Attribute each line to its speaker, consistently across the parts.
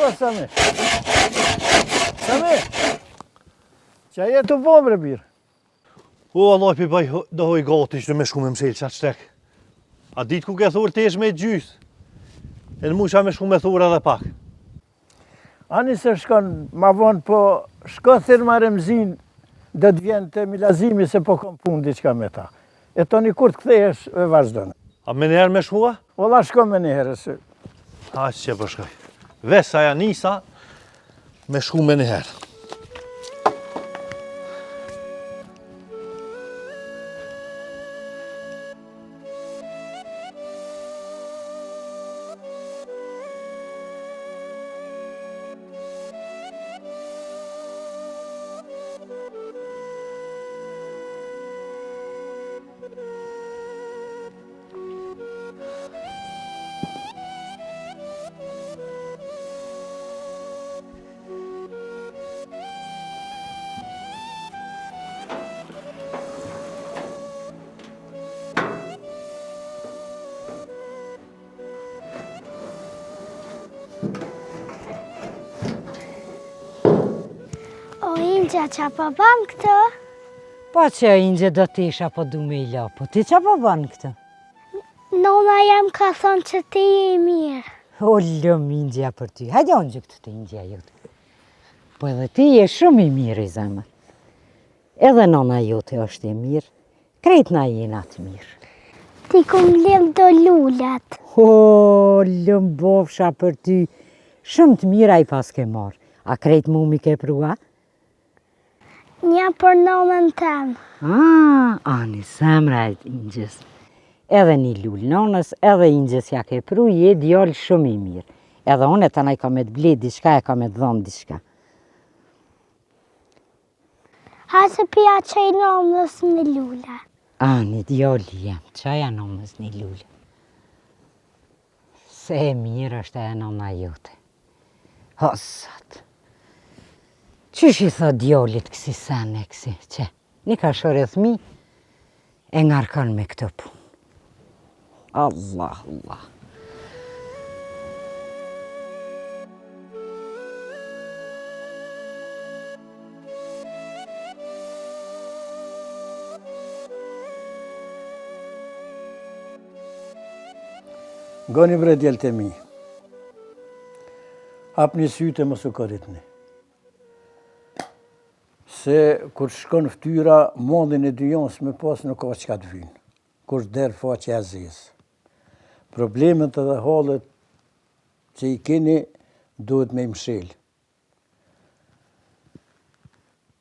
Speaker 1: O, Sami. Sami. Qa je tu bo bre bir?
Speaker 2: O, Allah, pi bëj do hoj gati që me shku me mshel qatë shtek. A ditë ku ke thurë tesh me gjysë? E në musha me shku me thurë edhe pak.
Speaker 1: Ani se shkon ma vonë, po shko thirrma Remzin, do të vjen te Milazimi se po kom punë diçka me ta. E tani kur të kthehesh e vazhdon.
Speaker 2: A menjëherë me shkua?
Speaker 1: Valla shko menjëherë se.
Speaker 2: A që po shkoj. Veç sa ja nisa me shku menjëherë.
Speaker 3: O Inxha, qa po ban këtu?
Speaker 4: Po që Inxha do tesha po du me i la, po ti qa po ban këtu?
Speaker 3: Nona jem ka thonë që ti je i mirë.
Speaker 4: O lum Inxha për ty, hajde Inxha këtu te Inxha jote. Po edhe ti je shumë i mirë i zemër. Edhe nona jote është e mirë, krejt na jena të mirë.
Speaker 3: T'i kom mbledh do lulet.
Speaker 4: Ho, lum bofsha për ty, shumë të mira i paske marrë. A krejt mu m'i ke pru, a?
Speaker 3: Një për nonën tem.
Speaker 4: Ah, ani, zemra e Inxhës. Edhe një lulë nonës, edhe Inxhës ja ke pru, je djalë shumë i mirë. Edhe unë e tanaj kam me të ble diçka e kam me të dhonë diçka.
Speaker 3: Ha se po ja çoj nonës një lule.
Speaker 4: Ani djali jem, çoja nonës një lule. Se e mirë është e nona jote. O, Zot. Qysh i thot djalit kësi sene, kësi, që një kashore thmi, e ngarkon me këtë punë. Allah, Allah.
Speaker 1: Ngoni bre djeltë e mi. Hapni sytë e mos u koritni. Se kur shkon ftyra, mallin e dynjasë me pas nuk ka çka të vynë. Kur del faqja e zezë. Problemet edhe hallet që i keni, duhet me i mshel.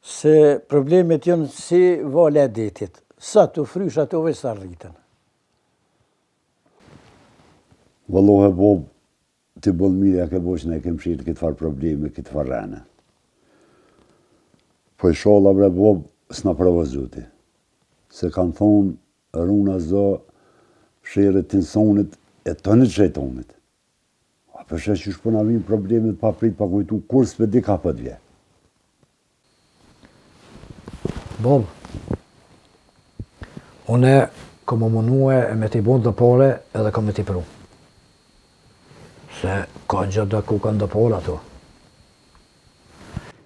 Speaker 1: Se problemet janë si vala e detit. Sa të frysh ato veç sa rriten.
Speaker 5: Vallohe babë, Ti boll mirë ja ke bo që na e ke mshilë këtë farë probleme, këtë farë rene. Po ishalla bre babë, s'na provo Zoti. Se kanë thonë, runa Zot sherrit t'insanit e tonit shejtonit. A po sheh qysh po na vijnë problemet pa prit pa kujtu, kurr s'pe di ka po t'vje.
Speaker 6: Babë, une kom u munue e me t'i bo do pare edhe kom me t'i pru. Se ka gjë do ku kanë do pare ato.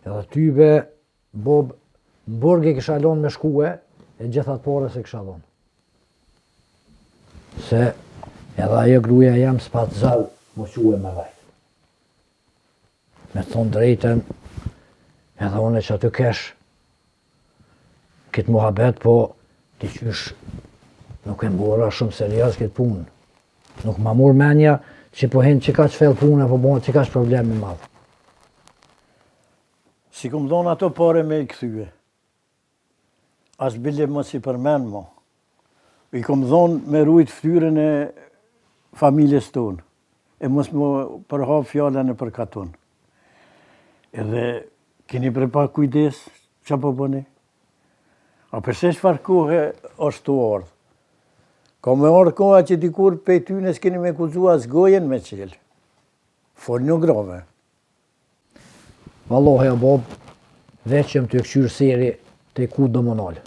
Speaker 6: Edhe ty be, babë, në burg e kisha lonë me shkue, e gjithë atë pare s'e kisha dhonë. Se edhe ajo gruja jem s'pat zell m'u çue me vajtë. Me thonë drejtën, edhe unë që aty kesh këtë muhabet, po ti qysh nuk e mora shumë serioz këtë punë. Nuk ma mur menja që po hin qekaq fell puna, po bëhet qekaq problem i madh.
Speaker 1: S'i kom dhonë ato pare me i kthye. As bile mos i përmend mo. I kom dhonë me rujt ftyrën e familjes tonë. E mos m'u përhap fjala nëpër katun. Edhe keni bre pak kujdes, ça po bëni? A po sheh çfarë kohe është tu ardhë? Ka me ardhë koha që dikur pej tyne s'keni me guxu as gojën me çelë. Folnu grave.
Speaker 6: Vallahi o babë, veç jam tu e kqyrë seri te ku do m'u nalë.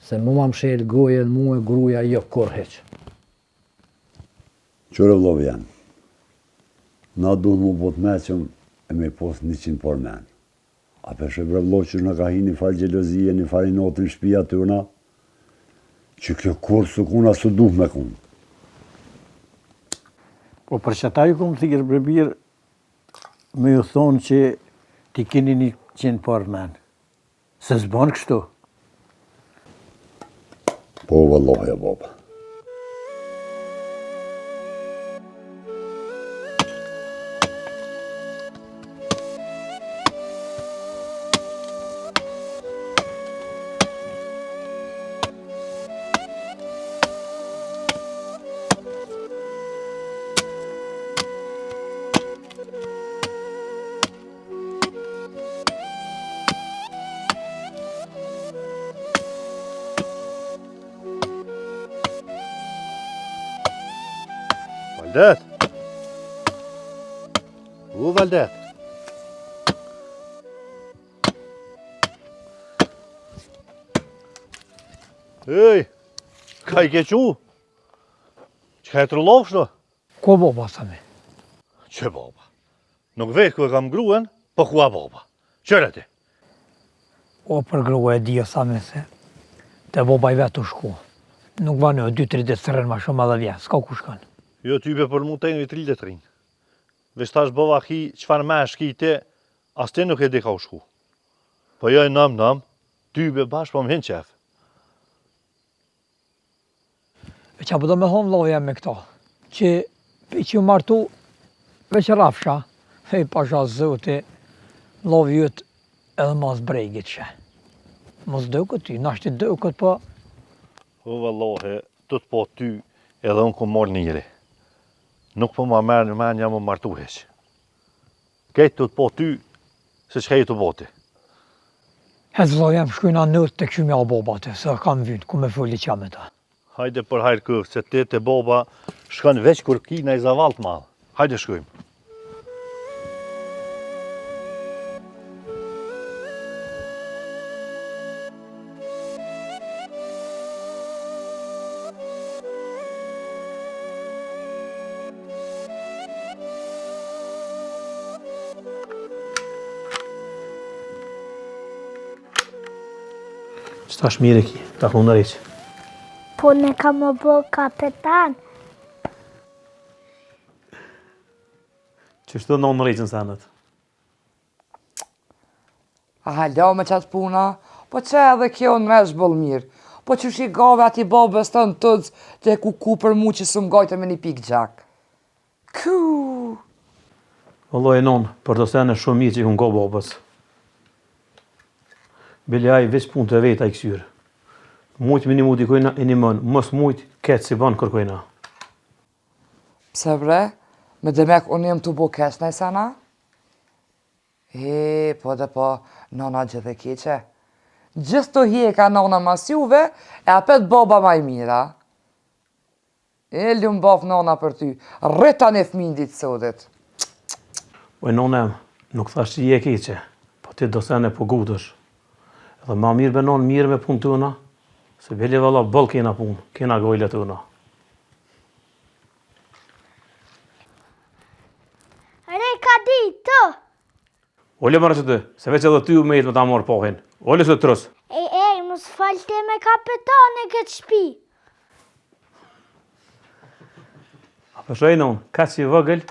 Speaker 6: Se mu ma mshel gojën mue gruja jo kurrë hiç.
Speaker 5: Qyre vllau jem. Na duhet mu bo të meçëm e me pos 100 parë men. A pe sheh bre vëlla qysh na ka hi një farë xhelozie, një farë inati në shpia tona, që kjo kurrë s'u kon as s'u duhet me kon.
Speaker 1: Po për qata ju kom thirrë bre bir, me ju thonë që t'i kini 100 parë men. Se s'bon kështu.
Speaker 5: Po vallahi o baba.
Speaker 2: Valdet! U, Valdet! Ej! Ka i ke qu? Çka e trullofsh në?
Speaker 7: Ku baba, Sami?
Speaker 2: Që baba? Nuk vetë ku e kam gruen, po ku a baba? Qyre ti?
Speaker 7: O për grua e di o Sami se te baba i vet u shku. Nuk vano, 2-3 ditë s'rrin ma shumë edhe vjen, s'ka ku shkon.
Speaker 2: Jo ty be për mu të një 3 ditë rrinë. Veç tash bova ki, çfarë me shki ti, as ti nuk e di ka u shku. Po jo e nam nam, ty be bash po më hin qef.
Speaker 7: E ça po do me thonë vllau jem me këto? Që prej që u martu, veç rrafsha, hej pasha zoti, vllau jot edhe mas bregit sheh. Mos duket ty, nashti duket po...
Speaker 2: O vallahi, tu të pa ty edhe unë kom marrë njeri. Nuk po ma merr menja m'u martu hiq. Krejt tu të pa ty, se çka je tu bo ti.
Speaker 7: Hec vllau jem shkojna në të kqyrim a baba aty, se kam vynë, ku me foli qa me ta.
Speaker 2: Hajde për hajr këf, se ti te baba shkon veç kur ki naj zavall të madh. Hajde shkojmë. Që tash mirë e ki, ta ku në reqë.
Speaker 3: Po ne kam më bo kapetan.
Speaker 2: Që shtu në në reqën senet?
Speaker 8: A hala me qatë puna? Po që edhe kjo në vesh boll mirë. Po qysh i gave ati babës tënd tuc të e kuku për mu që s'më gajte me një pikë gjak. Ku?
Speaker 2: Vallahi nonë, për do sene shumë mirë që i nga babës. Bile ai veç punë të veta i këqyrë. Mujtë me nimu dikujna e nimon, mos mujtë keq s'i ban kërkujna.
Speaker 8: Pse bre? Me demek unë jem tu bo keq naj sen a? E, po dhe po, nona gjithë e keqe. Gjithë të hjeka nona mas juve, e apet baba ma i mira. E, lum boftë nona për ty, rrita një fëmin ditë sotit.
Speaker 2: Oj nona em, nuk thash që je e keqe, po ti do sene po ngutësh. Edhe ma mirë be nonë mirë me punë tona, se bile valla boll kena punë, kena gojle tona.
Speaker 3: Re ka ditë!
Speaker 2: Ule more që ty, se veç edhe ty u me me ta marrë pohin. Ule se trës.
Speaker 3: Ej, ej, mos fol ti me kapetan në këtë shpi.
Speaker 2: A po sheh nonë, kaq i vogël,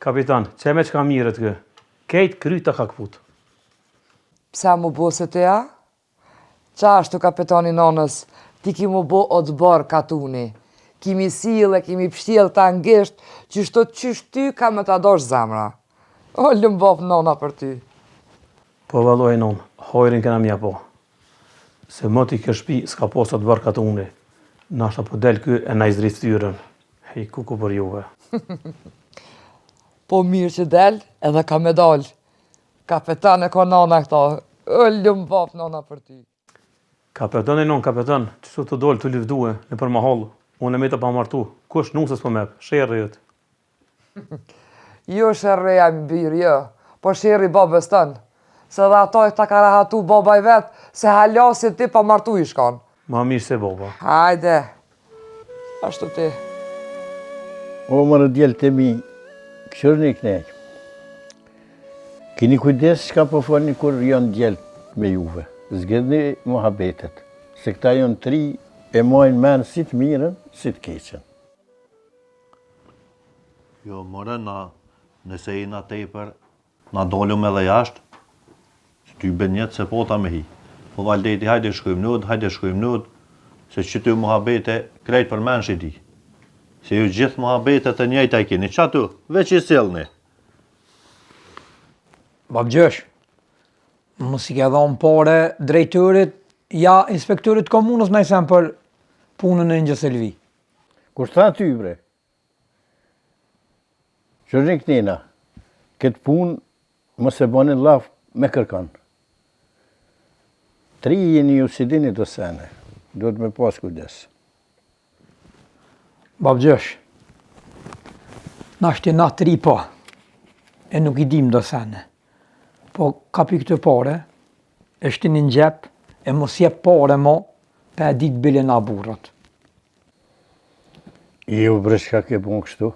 Speaker 2: kapitan, qe me çka mirret kë? Kejt kryt ta ka këput.
Speaker 8: Pse a mu bo se ti a? Qa ashtu kapetani nonës, ti ki mu bo odbor katuni. Ki mi sill e ki mi pshtjell ta n'gisht, qështu qysh ty ka me ta dosh zemra. O lum boft nona për ty.
Speaker 2: Po vallahi nonë, hajrin kena me ja pa. Se moti kjo shpi s'ka pas odbor katuni. Nashta po del ky e na i zdrit ftyrën. Hej kuku për juve.
Speaker 8: Po mirë që del edhe ka me dal. Kapetan e ka nana këta. O lum boft nona për ty.
Speaker 2: Kapetan e non kapetan, qështu tu dol tu lëvdue nëpër mahallë, unë e meta pa martu, kush nuse s'po m'ep, sherri yt.
Speaker 8: Jo sherri jem bir, jo, po sherri babës tënd. Se dhe ato e ta ka rahatu baba i vet, se hala si ti pa martu ish kon.
Speaker 2: Ma mirë se baba.
Speaker 8: Hajde. Ashtu ti.
Speaker 1: O more djeltë e mi. Kqyrni kënej. Kini kujdes çka po folni kur janë djelt me juve. Zgjedhni muhabetet, se këta janë t'ri e majnë men si të mirën, si të keqen.
Speaker 2: Jo more na nëse jena tepër na dolëm edhe jashtë ty Benjet s'e pata me hi po Valdeti hajde shkojmë n'odë hajde shkojmë n'odë se qëto muhabete krejt përmendsh i di se ju gjithë muhabetet e njëjta i keni qaty veç i sillni
Speaker 7: Babgjysh, mos i ke dhonë pare drejtorit, ja inspektorit komunës naj sen për punën e Inxhë Selvi.
Speaker 1: Kush tha ty bre? Qërni kënina, këtë punë mos e bani llaf me kërkan. T'ri jeni ju s'i dini do sene, duhet me pas kujdes.
Speaker 7: Babgjysh, nashti na t'ri po, e nuk i dim do sene. Po kapi këto pare, e shtini në xhep, e mos jep pare mo, pa e ditë bile na burrat.
Speaker 1: Jo bre çka ke bo kështu?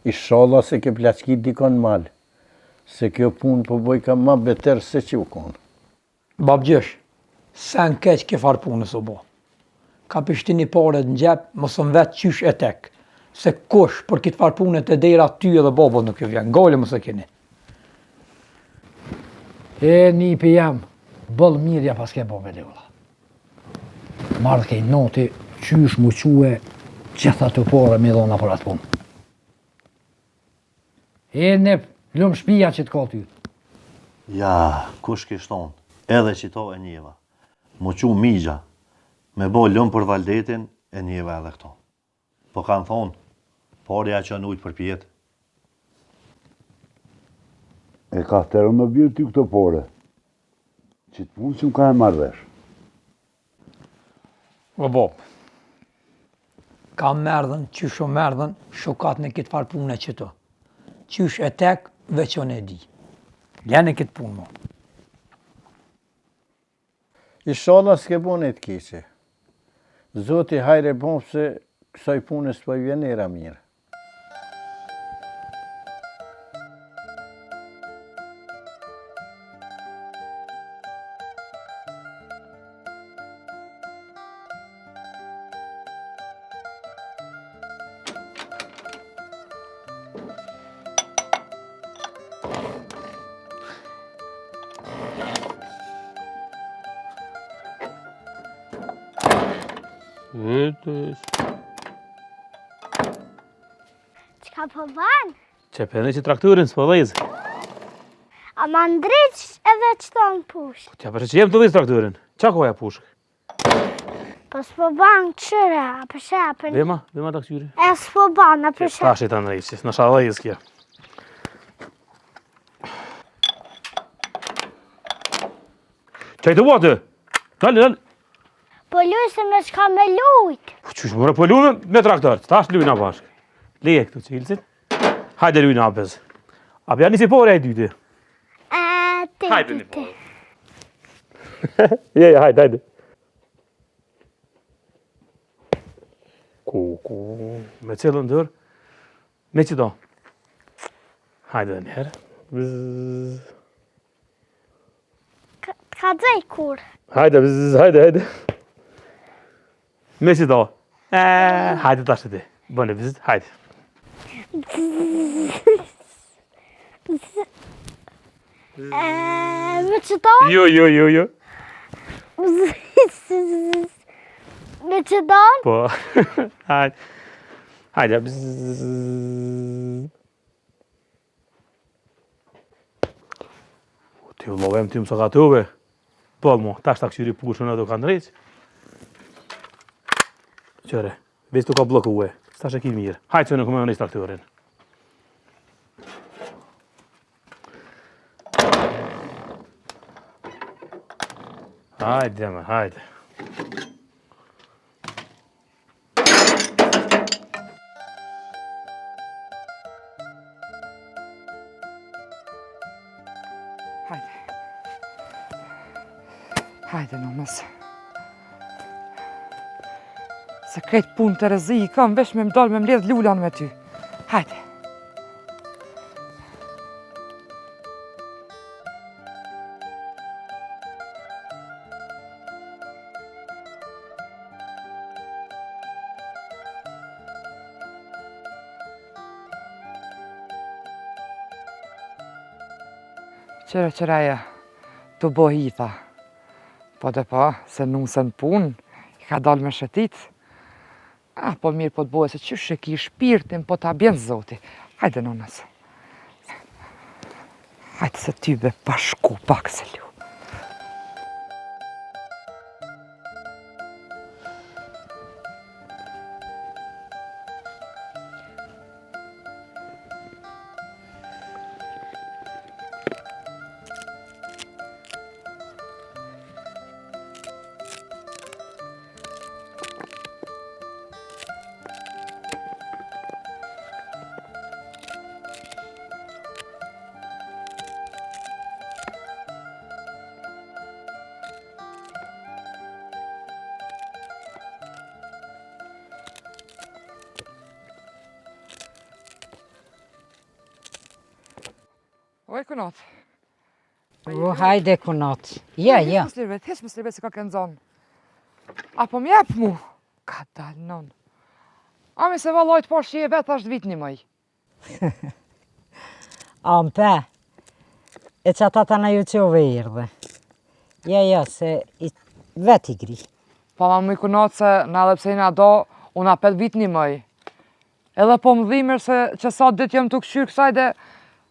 Speaker 1: Ishalla s'e ke plaçkit dikon n'mal, se kjo punë po bojka ma beter se që u konë.
Speaker 7: Babgjysh, sen keq kjo farë punës u bo. Kapi shtini paret në xhep, mos më vet qysh e tek, se kush për këtë farë pune te dera ty edhe babës nuk ju vjen, gajle mos e keni.
Speaker 6: E nipi jem, boll mirë ja paske bo be vlla. M'ardhke inati, qysh m'u çue, gjithë ato pare me dhona për atë punë. E nip, lum shpia që të ka ty.
Speaker 2: Ja, kush kish thonë, edhe qito e njeva. M'u çu mixha, me bo lum për Valdetin, e njeva edhe këto. Po kanë thonë, parja çon ujt përpjetë.
Speaker 5: E ka të rënë birë ty këto pare. Qitë punë që më ka e marrë vesh.
Speaker 7: O bab, ka m'erdhën, qysh m'erdhën, shukat në këtë farë pune qëto. Qysh e tek, veç unë e di. Lene këtë punë, mo.
Speaker 1: Ishalla s'ke bo ni të keqe. Zoti hajr e boftë se kësaj pune s'po i vjen era mirë.
Speaker 3: Çka po ban?
Speaker 9: Qe pe ndreqi traktorin, s'po dhezë.
Speaker 3: A ma ndreq edhe qëto në
Speaker 9: pushkë? Tja për që jem tu dhezë traktorin. Qa koja pushkë?
Speaker 3: Po s'po ban qyre, a për she, a
Speaker 9: për... Vema, vema ta këqyri.
Speaker 3: E s'po ban, a për she.
Speaker 9: Tash i ta ndreqi, në sha dhezë kjo. Qa je tu bo aty? Dale, dale.
Speaker 3: Po luj se me çka me lujt.
Speaker 9: Po qysh more po lujmë me traktor. Tash lujna bashkë. Leje këtu çelësit. Hajde lujna apes. A po ja nisi pore ai dyti.
Speaker 3: E, te,
Speaker 9: Hajde një pore. Je, je, hajde, hajde. Ku, ku, me cilën dorë? Me qëto? Hajde dhe njëherë. Bzz.
Speaker 3: Ka dzej kur.
Speaker 9: Hajde, bzz, hajde, hajde. Me qëto? E, hajde tash ti. Bëne bzz, hajde.
Speaker 3: E, me qëto?
Speaker 9: Jo, jo, jo, jo.
Speaker 3: Me qëto?
Speaker 9: Po. Hajde. Hajde. Bzz. Ti vllovem ti më së ka Po, mo, tash ta këqyri pushën edhe ka ndreq. Qyre, veç tu ka bllokue, tash e ki mirë. Hajtë që nuk më ndreq traktorin. Hajde, me, hajde.
Speaker 8: Hajde. Hajde, nënës. Se krejt punë të rëzi i kam, veç me m'dalë me mledh lulan me ty. Hajde. Qyre qyre ajo, tu bo hitha. Po de po, se nuse në punë, i ka dalë me shëtit. Ah, po mirë po të bohe, se qysh e ki shpirtin, po ta bjen zoti. Hajde, nonës. Hajde se ty be pa shku pak se lu. Oj, kunat.
Speaker 4: O, hajde, kunat. Ja, ja.
Speaker 8: Hiq mos lirvet, hiq mos lirvet se ka kënë zonë. A po m'jep mu? Ka dalë nën. A mi se vallaj t'pashë që je vetë ashtë vit një mëj.
Speaker 4: A më pe, e që ata të në ju qove i erdhe. Ja, ja, se i, vetë i gri.
Speaker 8: Po ma më i kunat se na edhe pse i na do, unë apet vit një mëj. Edhe po më dhimer se që sa dit jam të këshyrë kësaj dhe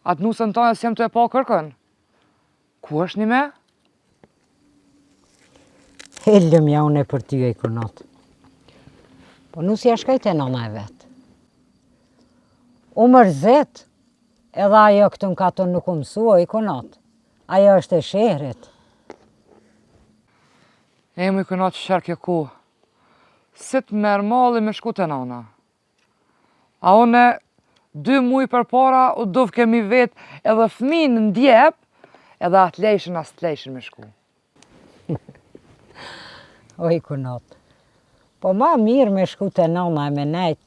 Speaker 8: atë nusën tonë s'jam të e po kërkën. Ku është një me?
Speaker 4: E lëmja unë e për ty e kunat. Po nusja shkoi te nana e vet. U mërzit, edhe ajo këtu në katun nuk u mësu, oj kunat. Ajo është e shehrit.
Speaker 8: E më i kunat që qërë kjo ku. Si të merr malli me shku te nana. A une, dy muj përpara, u duv kemi vet edhe fëmin në djep, edhe atë lejshën, asë të lejshën me shku.
Speaker 4: Oj, kunat. Po ma mirë me shku te nana e me nejt,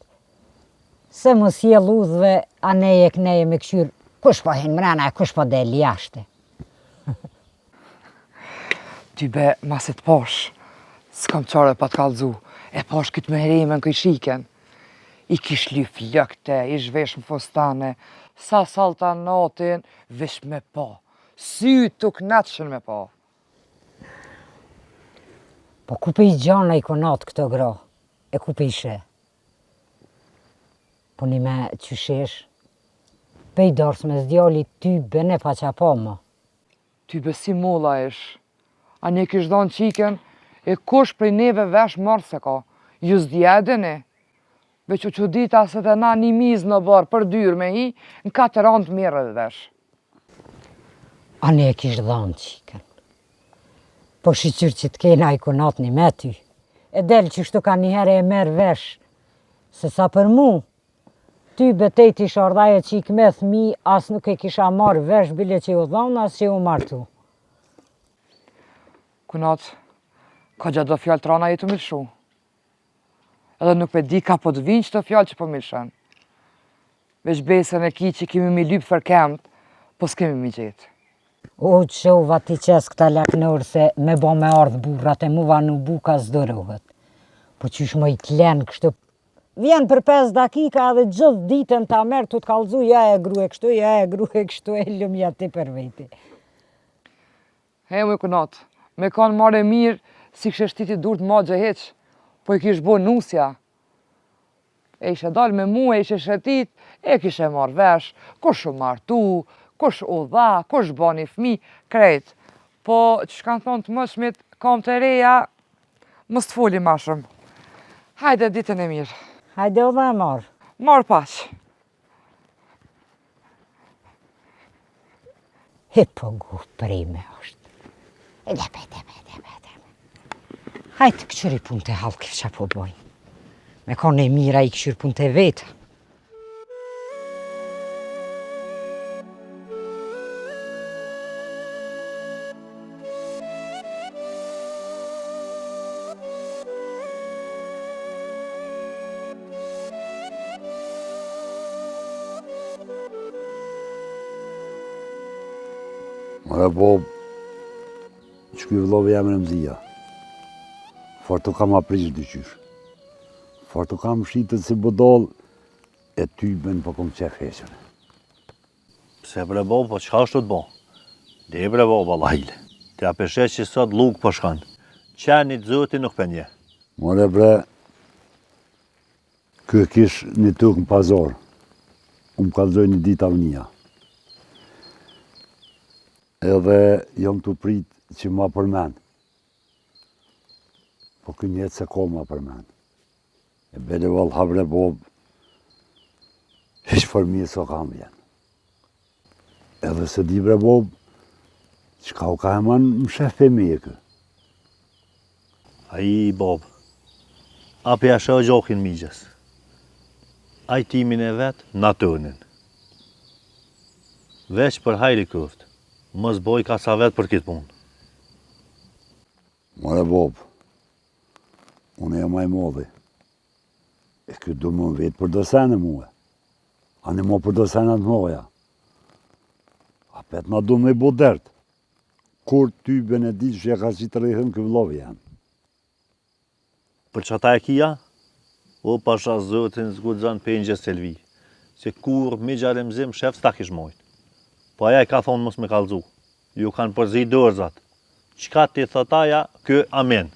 Speaker 4: se mos je ludhve, a nej e knej e me kqyrë, kush po hin mrena e kush po del jashte.
Speaker 8: Ty be, masi të pash, s'kam qare pa të kallzu, e pash këtë me heremën kojshiken. I kish ly flokte, i zhvesh në fustane, sa saltanatin, veç me pa, sy të knaqshën me pa.
Speaker 4: Po ku pe i gjan oj kunat këto gra, e ku pe i sheh? Po një me qyshesh, pej darsmes djalit ty be ne pa qa pa mo.
Speaker 8: Ty be si molla ish, a një kish dhonë qikën, e kush prej neve vesh marrë se ka, ju s'di e dini, veç u çudita se të na një mizë në oborr për dyrë me hi, në katër anë të merret vesh.
Speaker 4: A ne e kish dhanë qikën. Po shyqyr që të kena oj kunat një me ty. E del qështu ka njëherë e merr vesh, se sa për mu, ty be te t'ish ardh ajo qikë me thmi, as nuk e kisha marrë vesh bile që u dhanë, as që u martu.
Speaker 8: Kunat, ka gjatë do fjalë të rana je tu m'i lshu. Edhe nuk pe di ka po të vinë qëto fjalë që po m'i lshon. Veç besën e ki që kemi mi lypë fërkemt, po s'kemi mi gjetë.
Speaker 4: U çova t'i qes këta laknorë se me bo me ardhë burrat e mu vanu buka s'durohet. Po qysh mo i t'len kështu Vjen për 5 dakika edhe gjithë ditën ta merr tu të kallzu ja e grue kështu, ja e grue kështu, e lumja ti për veti.
Speaker 8: He moj kunat, me kanë marrë e mirë, s'i kishe shti ti durt n'magje hiç, po i kish bo nusja. E ishe dalë me mu, e ishe shetit, e kishe marrë vesh, kush u martu, kush u dha, kush bani fmi, krejt. Po, që kanë thonë të moçmit, kam të reja, mos të foli ma shumë. Hajde, ditën e mirë.
Speaker 4: Hajde o dhe e marë.
Speaker 8: Marë paç.
Speaker 4: He po gu prime është. E deme, deme, deme, deme. Hajde këqyri punë të hallkit që po bojnë. Me konë e mira i këqyr punë të veta.
Speaker 5: More babë, që ky vëllovi jem Remzija, fort u ka ma prish dyqysh, fort u ka më shitët si budall, e ty ben po kom qef heqën.
Speaker 2: Pse bre babë, po çka është të bo? Le bre baba vallahile. Ti a pe sheh që sot llugë po shkon. Qenin t'zotin nuk pe njeh.
Speaker 5: More bre, ky e kish një tokë në pazar. U më kallzoi një ditë Avnia. Edhe jam tu prit që ma përmen. Po ky njet s'e ka ma përmen. E bele valla bre babë, hiç për mirë s'o ka vjen. Edhe s'e di bre babë, çka u ka heman mshef prej meje ky.
Speaker 2: Ai babë, a po ja shoh gjakin mixhës. Ai timin e vet, na tonin. Veç për hajri koftë, mos boj kasavet për këtë punë.
Speaker 5: More babë, unë jam ma i madhi. E ky do me m'vetë për do sene mue. Ani mo për do sene të mdhaja. Apet na do me i bo dert. Kur ty Benedikt që ja ka qitë rrehën ky vllavi jem.
Speaker 2: Për qata e kija? O pasha zotin s'guxon pengje Selvi, se kurrë mixha Remzi mshef s'ta kish majt. Po aja i ka thonë mos me kallzu. Ju kanë përzi dorëzat. Çka t'i thot aja, ky amin.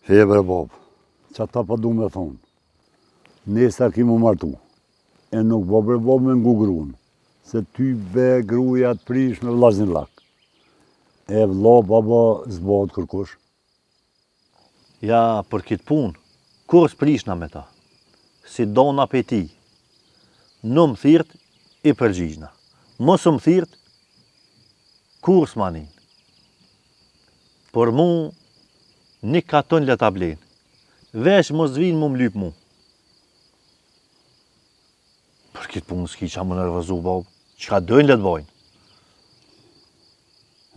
Speaker 5: He bre babë, qata po du me thonë. Nesër ki m'u martu. E nuk bo bre babë me ngu grun. Se ty be gruja të prish me vllaznillak. E vlla baba s'bohet kërkush.
Speaker 2: Ja, për këtë punë, kurrë s'prishna me ta. Si dona pej tij. N'um thirrt, i përgjigjna. Mos um thirrt, kurrë s'ma nin. Për mu, një katun le ta blenë. Veç mos vijnë mu m'lyp mu. Për këtë punë s'ki ça m'u nervozu, babë. Çka dojnë le të bojnë.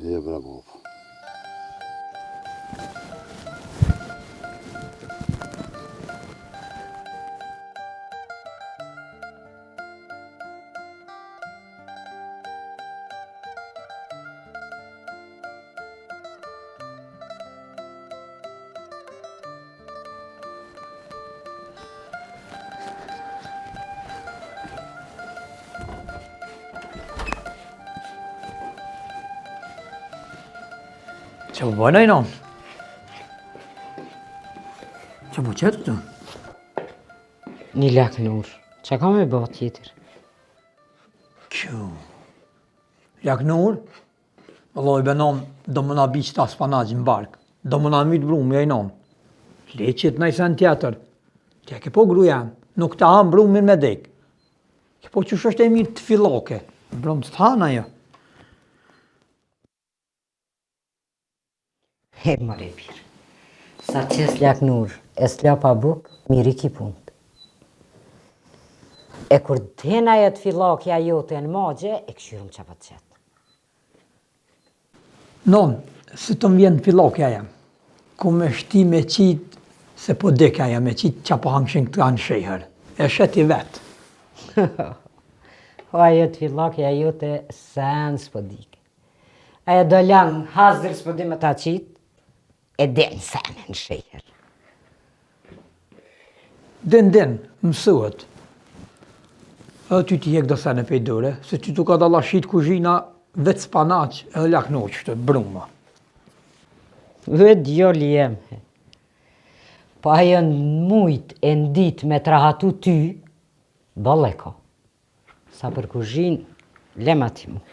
Speaker 5: E bre babë.
Speaker 7: Që po bojnë ai nonë? Që po qetë këtu?
Speaker 4: Një laknur. Që ka me bo tjetër?
Speaker 7: Kjo. Laknur? Vëllai be non, do më na bi qëta spanaq në bark, do më na myt brumi ai non. Le qit naj sen tjetër. Ti e ke po gruja, nuk ta han brumin me dek. Ke po qysh është e mirë të fillake, brum s'të han ajo.
Speaker 4: He, more bir. Sa që s'laknur, e s'la pa buk, mirë i ki punët. E kur të hin ajo të fillakja jote në magje, e kqyrim ça po të qet.
Speaker 7: Non, si të më vjen fillakja jem, ku me shti me qitë, se po deka jem, me qitë ça po hangshin këta në shehër. E sheh ti vetë.
Speaker 4: O ajo të fillakja jote, sen s'po dike. Ajo do lang hazër s'po di me ta qitë, e din sene në shehër.
Speaker 7: Din, din, mësohet. Edhe ty t'i hek do sene pej dore, se ty t'u ka dalla shit kuzhina vetë spanaq edhe laknur qështu, bruma.
Speaker 4: Vetë djali jem. Po ajo në mujt e në ditë me t'rahatu ty, boll e ka. Sa për kuzhinë, lema ti mu.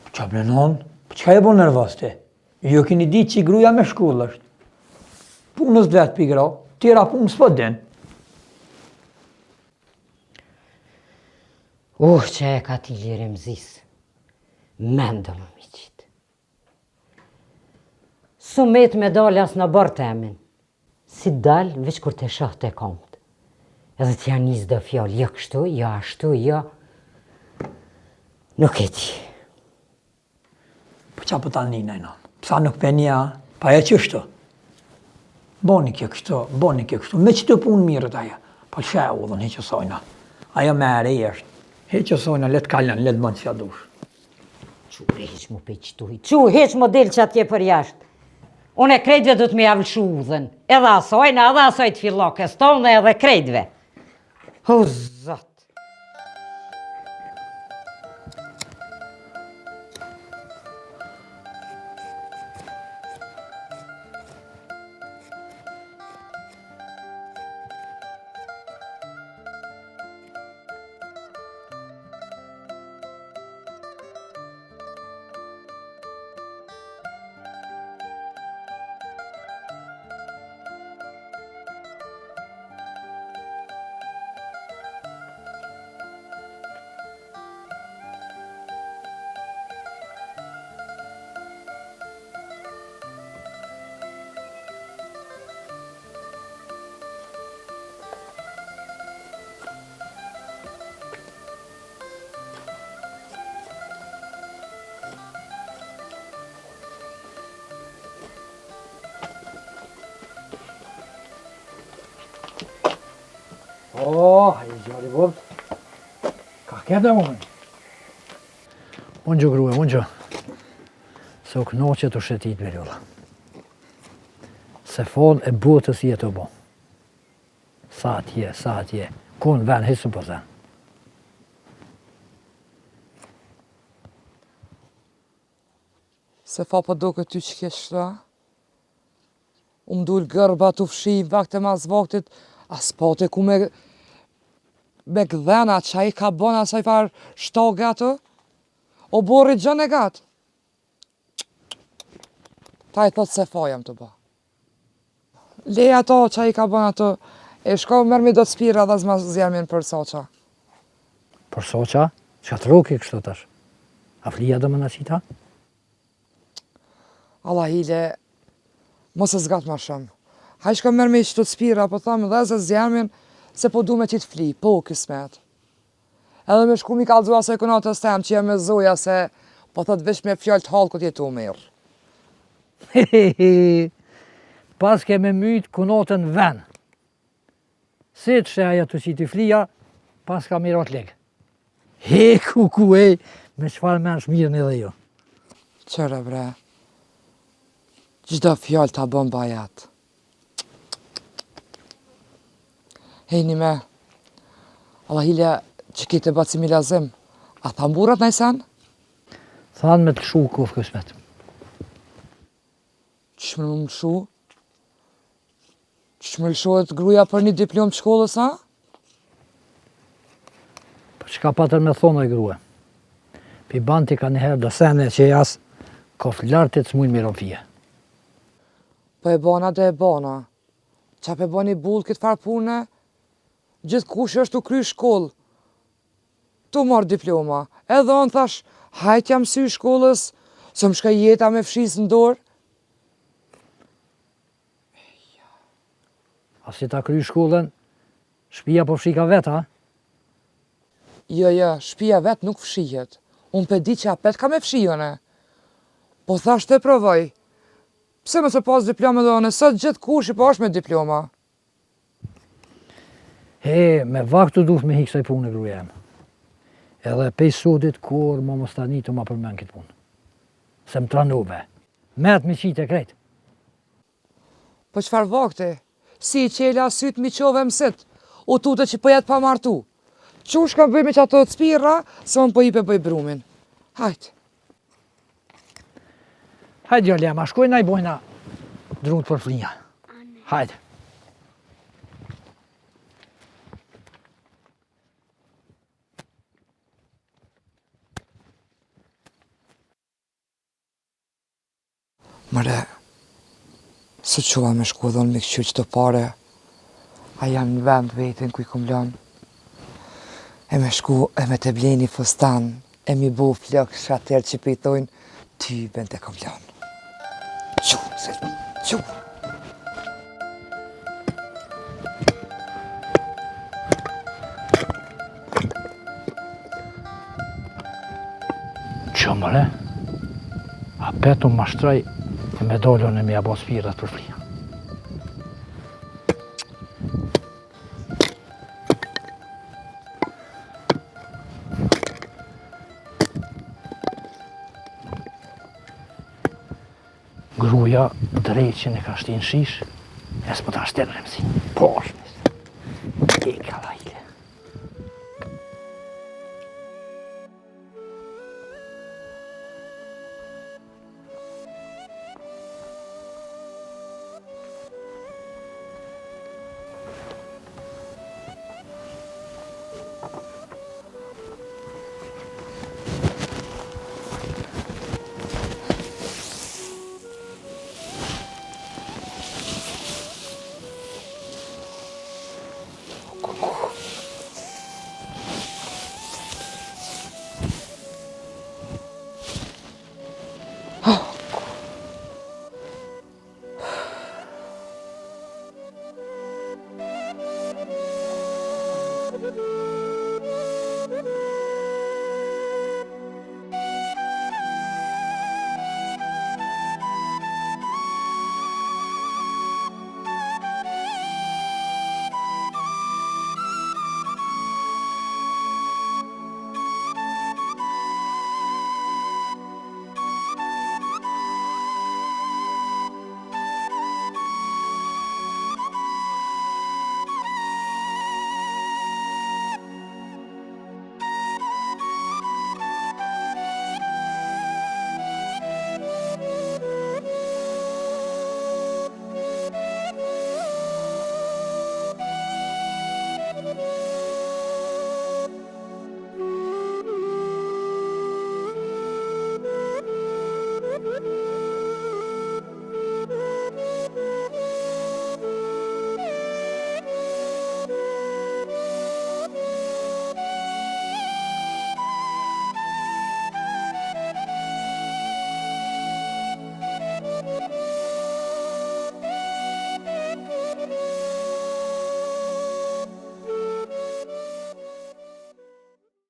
Speaker 7: Qa bre non? Po çka je bo nervoz ti? Ju keni ditë që gruja me shkollë është. Punës vetë pi gra, tjera punë s'po din.
Speaker 4: Uh, që e ka ti lirë mëzis. Mendo më mi qitë. Su met me dalë as në oborr temin. Si dal, veç kur të shoh te komt. Edhe t'ja nis do fjalë, jo kështu, jo ashtu, jo... Nuk e di.
Speaker 7: Po qa po ta nina i nonë? Psa nuk pe nja? Pa e qështu? Boni kjo kështu, boni kjo kështu. Me qëto punë mirret ajo. Po lëshe udhën, hiq sojna. Ajo me e re është. Hiq sojna, le të kalon, le të bënë që dush.
Speaker 4: Çu bre hiq mu pe qëtu, çu hiq mo del që atje për jashtë. Unë e krejtve du të me jav lëshu udhën, edhe asojna, edhe asoj të fillokës tonë, edhe krejtve. O, zot!
Speaker 6: Oh, ai djali vot. Ka këtë unë. Unë gjë grue, unë gjë. Se u knoqe tu shetit me ljolla. Se fol e botës je tu bo. Sa atje, sa atje. Ku në ven, hiç s'po zen.
Speaker 8: Se fa po doke ty që kesh shta? U m'dul gërba tu fshi vakt e mas vaktit, a s'pate ku me me gdhena që ai ka bon asaj farë shtage atë? O borri gjën e gatë. Ta i thot se fa jam tu ba. Lej ato që ai ka bon ato, e shko merr mi do të spira dhe zma zjermin për soqa.
Speaker 6: Për soqa? Çka të roki kështu tash? A flija do me na qita?
Speaker 8: Allah hile, mos e zgat ma shumë. Haj shko merr mi qëto të spira, po tham dhe ze zjermin, se po du me qitë fli, po kismet. Edhe me shku mi kallzu asaj kunatës tem që jam me zoja se po thot veç me fjalë të hallkut je tu u marrë.
Speaker 6: Paske me myt kunatën ven. Si të sheh ajo tu qitë flija, paska mi ra t'lig. He, ku, ku, e, me çfarë mensh mirreni dhe ju.
Speaker 8: Qëre bre, çdo fjalë ta bën bajat. Hej një me, Allah hile që ki të baci Milazim, a thanë burrat naj sen?
Speaker 6: Thanë me të lëshu kofë kësmet.
Speaker 8: Qysh me më lëshu? Qysh më lëshohet gruja për një diplom të shkollës, a?
Speaker 6: Po çka patën me thonë e grua? Pi ban ti ka njëherë do sene që as koflartit s'mujnë mi ra n'fije.
Speaker 8: Po e bona dhe e bona. Qa pe boni bull këtë farë pune? Gjithë kush është tu kry shkollë, tu marrë diploma. Edhe unë thash, hajt jam sy shkollës, se më shkoj jeta me fshisë në dorë.
Speaker 6: A si ta kry shkollën, shpia po fshika vetë, a?
Speaker 8: Jo, jo, shpia vetë nuk fshihet. Unë pe di që apet ka me fshi une. Po thash të provoj. Pse mos e pas diplomë edhe unë, sot gjithë kushi po është me diploma.
Speaker 6: He, me vakt u duhet me hi kësaj pune gruaja jem. Edhe pej sodit kur mo mos tani të ma përmen këtë punë. Se më tranove. Met mi qite krejt.
Speaker 8: Po çfarë vakti? Si i çela sytë mi çove mësit. U tute që po jet pa martu. Qu shka bëj me qato të spira, se unë po i pe bëj brumin. Hajt.
Speaker 6: Hajde djali jem, a shkojna i bojna drutë për flinja. Hajde.
Speaker 8: Mëre, së qua me shku dhe unë me këqyr qëto pare, a jam në vend vetin ku i kom lënë. E me shku e me të ble një fustan, e mi bo flok shatër që po i thojnë, ty ben të kom lënë. Qu, se, qu.
Speaker 6: Që mëre? A petu mashtroj e me dolën e me ja bo spirat për flia. Gruja dreqin e ka shti në shish, e s'po ta shtinë në mësi. Po, është. E ka lajle.